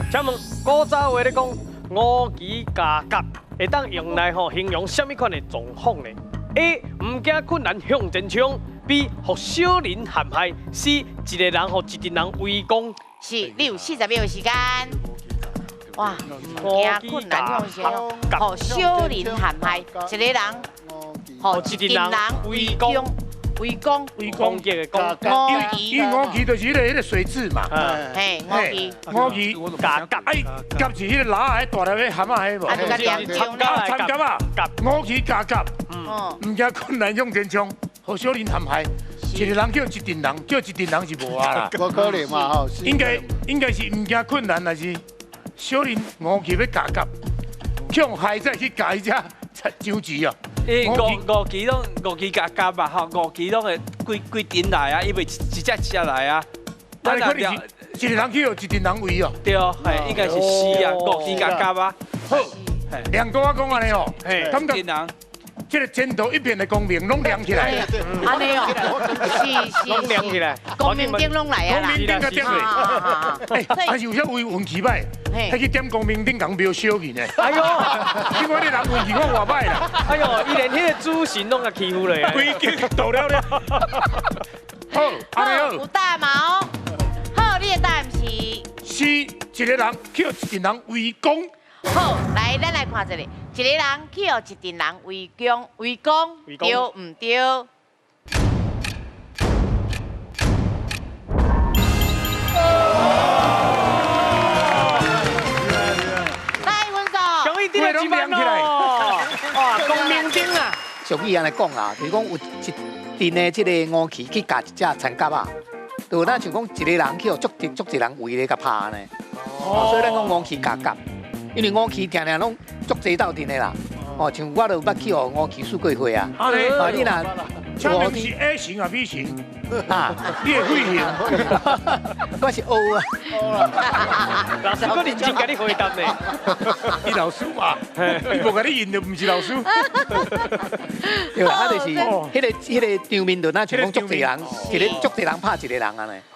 請問古早話咧講五旗加甲，會當用來吼形容啥物款的狀況呢？A 毋驚困難向前衝，B 予小人陷害，C 一個人予一陣人圍攻。是，你有40秒的時間。哇，毋驚困難向前衝，予小人陷害，一個人，予一陣人圍攻，圍攻，圍攻擊的攻，五旗，伊五旗就是彼個水蛭嘛。嘿，五旗，五旗加甲，哎，甲是彼個螺仔，大粒彼蚶仔彼無？啊，就佮連參加參加啊，五旗加甲，毋驚困難向前衝，予小人陷害，一個人叫一陣人，叫一陣人是無啊啦。無可能嘛吼。應該是毋驚困難，還是小人五旗欲咬蛤，向害再去咬彼隻章魚啊！伊五五旗攏五旗咬蛤嘛吼，五旗攏會規規陣來啊，伊袂一隻一隻來啊。咱可能是一個人去予一陣人圍哦。對，係應該是是啊，五旗咬蛤啊。好，兩個我講按呢哦，感覺人。這個前途一片的光明，攏亮起來。按呢哦，是是，攏亮起來，光明燈攏來啊啦。光明燈佮點落，哎，還是有啥位運氣䆀，彼去點光明燈，共廟燒去呢。哎喲，你看你人運氣講偌䆀啦。哎喲，伊連彼個主神攏共欺負咧。規間倒了了。好，按呢好。有答案嗎？好，你的答案是？是一個人去予一陣人圍攻。好，來，咱來看一下，一個人去予一陣人圍攻，圍攻，對毋對？來，分數。恭喜得了一萬哦！哇，光明燈啊！俗語按呢講啊，就是講有一陣的這个五旗去咬一隻田蛤仔，就若像講一個人去予足濟足濟人圍咧共拍呢。所以咱講五旗咬蛤。因為五旗定定攏足濟鬥陣的啦，哦，像我就捌去予五旗試過血啊。啊，你若請問是 A 型啊 B 型？啊，你的血型？我是 O 啊。老師閣認真共你回答呢。伊老師嘛，伊無共你認就毋是老師。對啦，啊，就是彼個場面就若像講足濟人，一個足濟人拍一個人按呢。